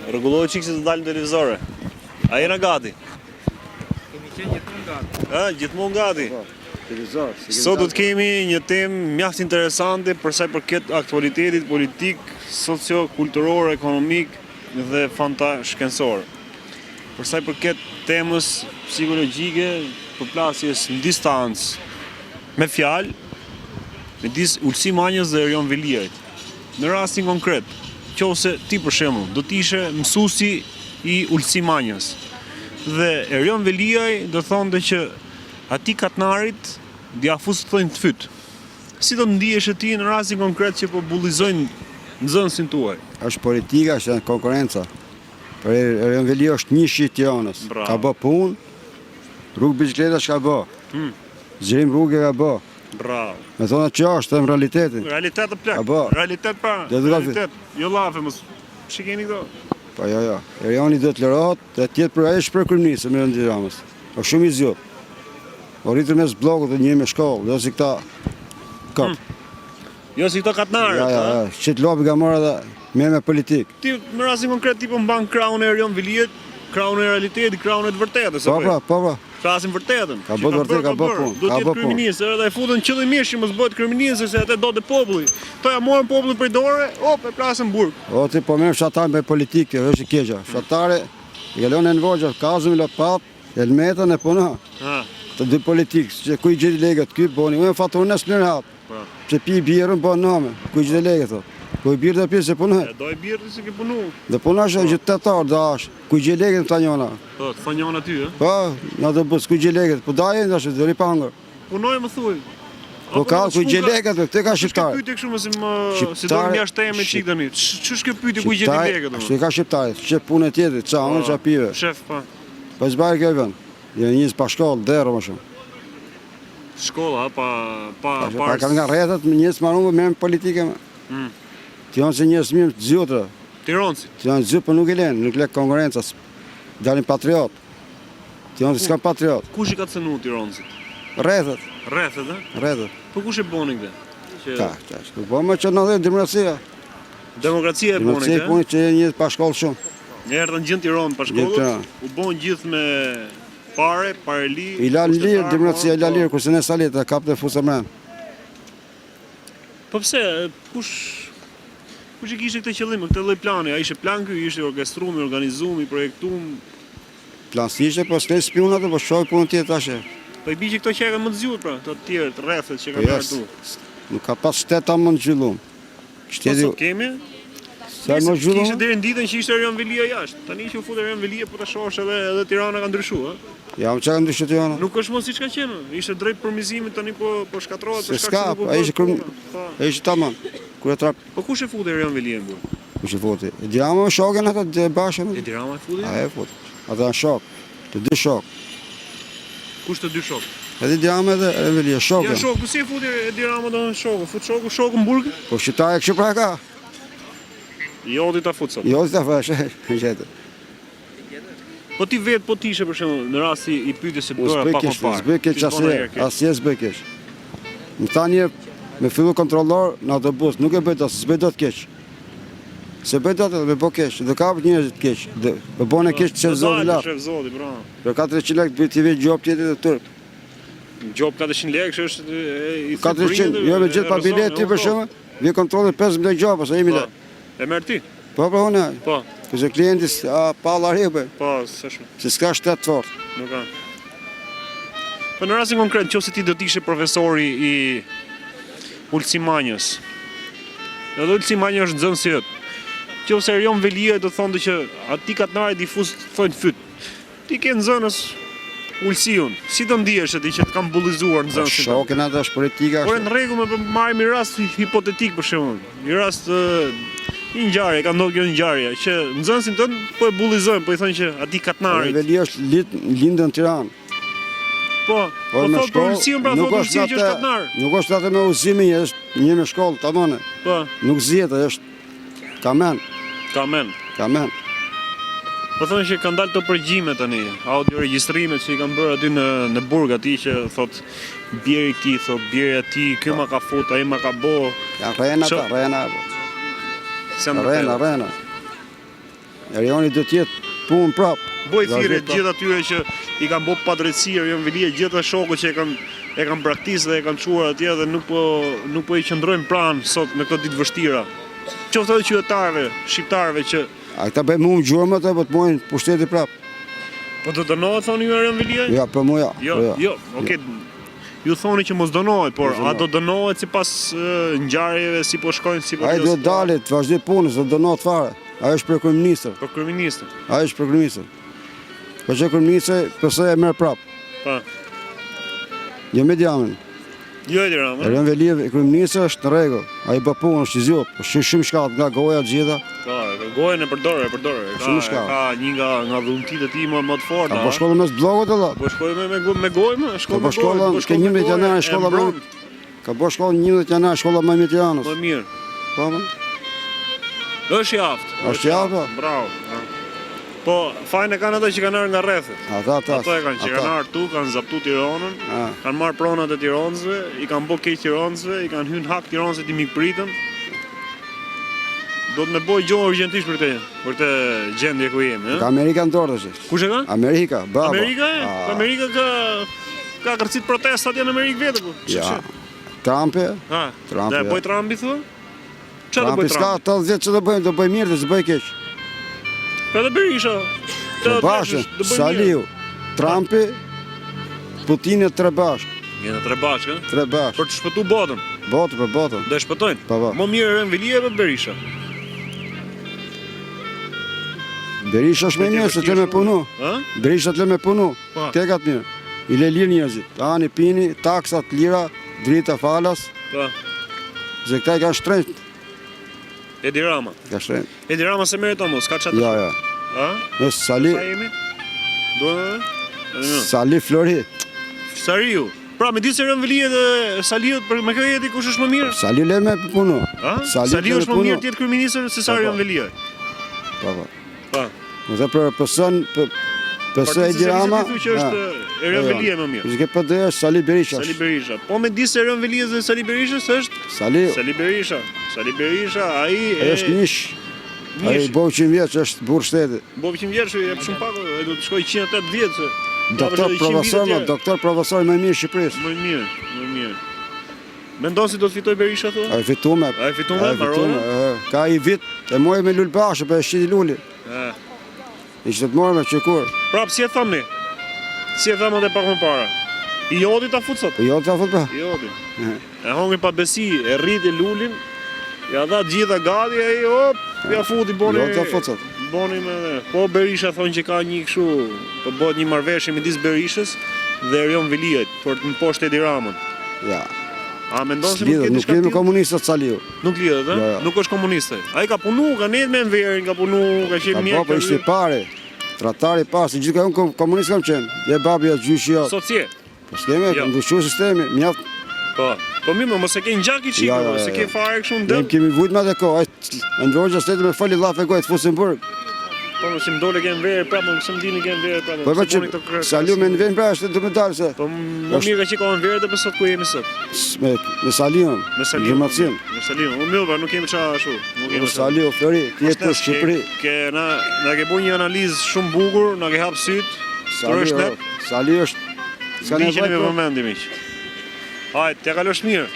Rregullohu çik se do dalim në televizor. A jena gati? Kemi qenë gjithmonë gati. Ë, gjithmonë gati. Po, televizor. si Sot do të kemi një temë mjaft interesante për sa i përket aktualitetit politik, socio-kulturor, ekonomik dhe fantashkencor. Për sa i përket temës psikologjike, përplasjes në distancë me fjalë midis Ulsi Manjës dhe Erion Veliajt. Në rastin konkret, qoftë se ti për shembull do të ishe mësuesi i Ulsi Manjës dhe Erion Veliaj do thonte që atij katnarit d'ia fus thonjtë në fyt. Si do të ndiheshe ti në rastin konkret që po bullizojnë nxënësin tuaj? Është politika, është konkurrenca. Për Erion Veliaj është njëshi i Tiranës. Ka bë punë, rrugë bicikleta çka bë. Hmm. Zgjerim rrugë ka bë. Bravo. Me thonë që është, them realitetin. Realitet të plak. Ka Realitet pa. Realitet. Jo llafe mos. Ç'i keni këto? Po jo, jo. Erioni do të lirohet, dhe të jetë për ai është për kryeministër me Edi Ramës. Është shumë i zgjut. O rritur mes bllokut dhe një me shkollë, jo si këta kop. Hmm. Jo si këta katnarët, ja, ja, ja. Qit lopi ka marrë edhe me me politikë. Ti në rastin konkret ti po mban krahun e Erion Veliajt, krahun e realitetit, krahun e të vërtetës, po? Po, po, po. Flasim vërtetën. Ka bërë vërtet, ka bërë punë. Do të jetë kryeministër, edhe e futën qëllimisht që mos bëhet kryeministër se atë donte populli. Këto ja morën popullin prej dore, op, e plasën në burg. O ti po merr fshatar me politikë, është e keqja. Fshatari i kalon në vogël, kazëm lopat, helmetën e punë. Ha. Të dy politikë, që ku i gjeti lekët ky boni, unë faturën e s'merr hap. Po. Pse pi birrën po name, ku i gjeti lekët thotë. Ku i birrë dhe pi se punoj. E do i birrë se ke punu. Dhe punosh po. gjithë tetë orë, da është. Ku i gjeti lekët tha njona. Po, të tha njona ty, ë? Po, na do bës, ku i gjeti lekët. Po daj, ndash, do ri pa hangër. Punoj më thuj. Po ka ku i gjeti lekët, këtë ka shqiptar. Ç'është kjo pyetje kështu mos më si do më jashtë teme çik tani. Ç'është kjo pyetje ku i gjeti lekët? Ç'është ka shqiptar? Ç'e punë tjetër, ça hangër, ça pive. Shef, po. Po s'baj kjo vend. Janë njerëz pa shkollë, derra më shumë. Shkolla, pa pa pa. Pa kanë nga rrethet, me njerëz marrun me politikë. Mm. Ti janë si njerëz mirë të zgjuar. Tironsi. Ti janë zgjuar, po nuk i lënë, nuk lë konkurrenca. Dalin patriot. Ti janë s'ka patriot. Kush i ka cënuar Tironsit? Rrethet. Rrethet, ë? Rrethet. Po kush e boni këtë? Që Ta, ta, nuk po më që në dhe demokracia. Demokracia e boni këtë? Demokracia e boni që njerëz pa shkollë shumë. Erdhën gjithë Tiranë pa shkollë, u bon gjithë me pare, pareli, I la lirë, demokracia i la lirë, kurse ne s'la lirë, të kapte fuse mrena. Po pse, kush kush e kishte këtë qëllim, këtë lloj plani? A ishte plan ky, ishte orkestrum, i organizum, i projektum? Plan s'ishte, po s'ke spiunat, po shoh punën tjetër tash. Po i bie që këto qekan më të zgjuar pra, këto të tjerët, rrethet që kanë po ardhur. Nuk ka pas shtet më në zhvillum. Shteti... Po sot kemi? Sa më zhvillum? Kishte deri në ditën që ishte Erion Veliaj jashtë. Tani që u fut Erion Veliaj, po ta shohësh edhe edhe Tirana ka ndryshuar, ë? Ja, më çka ka ndryshuar Tirana? Nuk është më siç ka qenë. Ishte drejt përmirësimit, tani po po shkatërrohet për shkak se nuk po bëhet. Ishte kërm... Po. Ishte tamam. Kur e trap. Po kush e futi Erion Veliajn në burg? Kush e futi? Edi Rama me shokën ata të bashkë. Edi Rama e futi? A e futi. Ata janë shok. Të dy shok. Kush të dy shok? Edhe Edi Rama edhe Erion Veliaj, shok. Ja shok, po si e futi Edi Rama do në shok, fut shoku shokun në burg? Po shqiptari kështu pra ka. Joti ta fut sot. Joti ta fut, është. Po ti vetë po të ishe për shembull në rasti i pyetjes së bërë pak më parë. S'bëj keq asnjëherë, asnjëherë s'bëj keq. Më tha një me fillu kontrollor në autobus, nuk e bëj dot, s'bëj dot keq. S'e bëj dot edhe me bo keq, do kap njerëzit keq, do po bone keq të shef zoti lart. Shef zoti, pra. Për 400 lekë të bëj gjobë tjetër dhe turp. Gjobë 400 lekë është i 400, jo me gjithë pa biletë ti për shembull, vjen kontrolli 15 lekë gjobë ose 1000 po. lekë. E merr ti? Po, po, unë. Po. Kurse klienti a, pa llari po. Po, s'është. Se s'ka shtet të fortë. Nuk ka. Po në rastin konkret, në qoftë se ti do të ishe profesori i Ulsi Manjës. Edhe Ulsi Manja është nxënësi yt. Qoftë se Erion Veliaj do thonte që atij katnarit i fus thonjtë në fyt. Ti ke nxënës Ulsiun, si do ndihesh ti që të kanë bullizuar nxënësin? Po shokën atë është politika. Por në rregull, më po marrim një rast hipotetik për shembull. Një rast një ngjarje, ka ndodhur kjo ngjarje që nxënësin tënd po e bullizojnë, po i thonë që atij katnarit. Veliaj është lit, lindë në Tiranë. Po, po thotë për Ulsiun, pra thotë Ulsiu që është katnar. Nuk është atë me udhëzime, është një me shkollë, tamam. Po. Nuk zihet, është Ka men. Ka men. Ka men. Po thonë që kanë dalë të përgjime tani, audio regjistrimet që i kanë bërë aty në në burg atij që thot bjeri këtij, thot bjeri atij, ky ma ka fut, ai ma ka bo. Ja rrena ta, rrena. Rrena, rrena. Erioni do të jetë punë prap. Bëj thirrje gjithë atyre që i kanë bo padrejtësi Erion Veliaj, gjithë ata shokët që e kanë e kanë braktis dhe e kanë çuar atje dhe nuk po nuk po i qëndrojnë pranë sot në këto ditë vështira. Qoftë edhe qytetarëve, shqiptarëve që A këta bëjmë unë gjurmët e po të mojnë pushteti prap. Po do dënohet thoni ju Erion Veliaj? Ja, për mua ja. Jo, po jo, okay. Ju thoni që mos dënohet, por a do dënohet sipas ngjarjeve, si po shkojnë, si po Ai do dalë, të vazhdoj punën, s'do dënohet fare. Ai është për kryeministër. Për kryeministër. Ai është për kryeministër. Po që kryeministër, PS e merr prap. Po. Jo me Edi Ramën. Jo Edi Rama. Erion Veliaj kryeministër është në rregull. Ai bë punë, është i zgjut, është shumë shkathët nga goja të gjitha. Po, gojën e përdor, e përdor. Ka, shumë shkathët. Ka një nga nga dhuntitë e tij më më të forta. Ka bo shkollën mes bllokut edhe. Po shkoi me me me gojë, më, shkollë me gojë. Po shkollën, ke 11 janar shkolla më. Ka bo shkollën 11 janar shkolla më mirë Tiranës. Më mirë. Po, më. Është i aftë. Është i aftë. Po. Bravo. Po, fajin e kanë ata që kanë ardhur nga rrethet. Ata, ata. Ato e kanë që kanë ardhur këtu, kanë zaptu Tiranën, kanë marrë pronat e Tiranësve, i kanë bo keq Tiranësve, i kanë hyrë në hak Tiranësve t'i mikpritën. Do të me boj gjo urgjentisht për këtë, për këtë gjendje ku jemi, ë? Ka Amerika në dorë tash. Kush e ka? Amerika, bravo. Amerika, e? Amerika ka ka kërcit protestat janë në Amerikë vetë po. Ja. Trumpi? Ha. Trumpi. Do e bëj Trumpi thua? Çfarë do bëj Trumpi? S'ka 80 vjet ç'do bëjmë, do bëj mirë dhe s'bëj keq. Po edhe Berisha. Të bashkë, Saliu, Trumpi, Putini tre bashkë. Janë tre bashkë, ë? Tre bashkë. Për të shpëtu botën. Botën për botën. Do e shpëtojnë. Po, po. Më mirë Erion Veliaj apo Berisha? Berisha është më mirë se të me punu. Ë? Berisha të me punu. Po. Te ka të mirë. I le lirë njerëzit. Hani, pini, taksat lira, drita falas. Po. Se këta i ka shtrenjt. Edi Rama. Ka shtrenjt. Edi Rama s'e meriton mos, ka çatë. Ja, ja. Ë? Në Sali. Sa jemi? Do edhe? Sali Flori. Saliu. Pra, midis Erion Veliajt dhe Saliut, për me kë jeti kush është më mirë? Saliu le me punu. Ë? Saliu është më mirë të jetë kryeministër se sa po, po. Erion Veliaj. Po, po. Po. Më the për PS-n, PS Edi Rama. Ti që është Erion Veliaj më mirë. Është PD është Sali Berisha. Sali Berisha. Po midis Erion Veliajt dhe Sali Berishës është Sali. Sali Berisha. Sali Berisha, ai e është nish. Ai bo 100 vjeç është burrë shteti. Bo 100 vjeç, jep shumë pak, ai do të shkojë 180 se. Doktor profesor, doktor profesor më i mirë Shqipërisë. Më i mirë, më i mirë. Mendon si do të fitojë Berisha thua? Ai fitume. Ai fitume, mbaroi. Ka i vit e mori me Lul Bashën, po e shiti Luli. Ë. Ishte të morë me qëkur. Prap si e thamë ne? Si e thamë atë pak më para? I joti ta fut sot. I joti ta fut pra. I joti. E hongri pa besi, e rriti Lulin. Ja dha gjitha gati ai hop, ja futi boni. I joti ta fut sot. Boni me dhe. Po Berisha thonë që ka një kështu, po bëhet një marrëveshje midis Berishës dhe Erion Veliajt për të mposhtë Edi Ramën. Ja. A mendon se mund të ketë Nuk lidhet me komunistët Saliu. Nuk lidhet, ë? Jo, jo. Nuk është komunist ai. Ai ka punu, ka nejt me Enverin, ka punu, ka qenë mirë. Po, po ishte i pari. Tradhtari i parë, gjithë ka unë komunist kam qenë. Je babi, je gjyshi jo. Sot si je? Po s'kemi, jo. ndryshu sistemi, mjaft. Po, po mirë, mos e ke në gjak i çikë, jo, jo, se ke fare kështu në dëm. Ne kemi vujt me atë kohë, ai Enver Hoxha shteti me foli llafe gojë, të fusin burg. Po mos më dole ke Enveri prapë, mos më dini ke Enveri prapë. Po po që Saliu me Enverin pra është do të dalë se. Po më mirë ka qenë koha Enverit apo sot ku jemi sot. Me me Saliun. Me Saliun. Me Saliun. Unë mirë, nuk kemi çfarë ashtu. Nuk kemi çfarë. Saliu Flori, ti je për Shqipëri. Ke na na ke bërë një analizë shumë bukur, na ke hap syt. Saliu, Saliu është S'ka nevojë me vëmendje miq. Hajt, t'ia kalosh mirë.